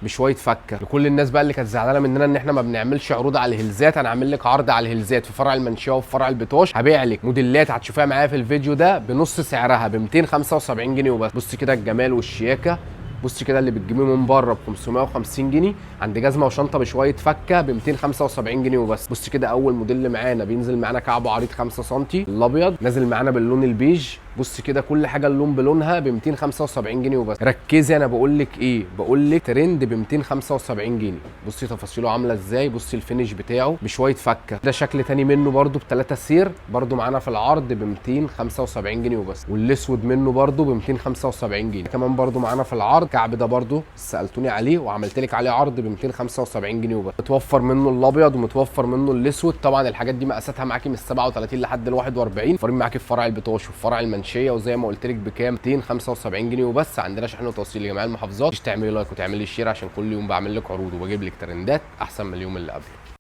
بشوية فكه. لكل الناس بقى اللي كانت زعلانة مننا ان احنا ما بنعملش عروض على الهيلزات، انا عامل لك عرض على الهيلزات في فرع المنشيه وفي فرع البطاش. هبيع لك موديلات هتشوفيها معايا في الفيديو ده بنص سعرها ب 275 جنيه وبس. بص كده الجمال والشياكه، بص كده اللي بتجيبيه من بره ب 550 جنيه عند جزمه وشنطه بشوية فكه ب 275 جنيه وبس. بص كده اول موديل معانا بينزل معانا كعبه عريض 5 سم الابيض، نازل معانا باللون البيج. بص كده كل حاجة اللون بلونها ب 275 جنيه وبس. ركزي انا بقول لك ايه، بقول لك ترند ب 275 جنيه. بصي تفاصيله عامله ازاي، بصي ال finish بتاعه بشوية فكه. ده شكل تاني منه برده ب 3 سير، برده معانا في العرض ب 275 جنيه وبس. والاسود منه برده ب 275 جنيه كمان برده معانا في العرض. كعب ده برده سالتوني عليه وعملت لك عليه عرض ب 275 جنيه وبس. متوفر منه الابيض ومتوفر منه الاسود. طبعا الحاجات دي مقاساتها معاكي من 37 لحد ال 41، فارين معاكي في فرع البطاش وفي فرع المنشيه، وزي ما قلت لك بكام؟ 275 جنيه وبس. عندنا شحن وتوصيل لجميع المحافظات. مش تعملي like وتعملي share عشان كل يوم بعمل لك عروض وبجيب لك ترندات احسن من اليوم اللي قبله.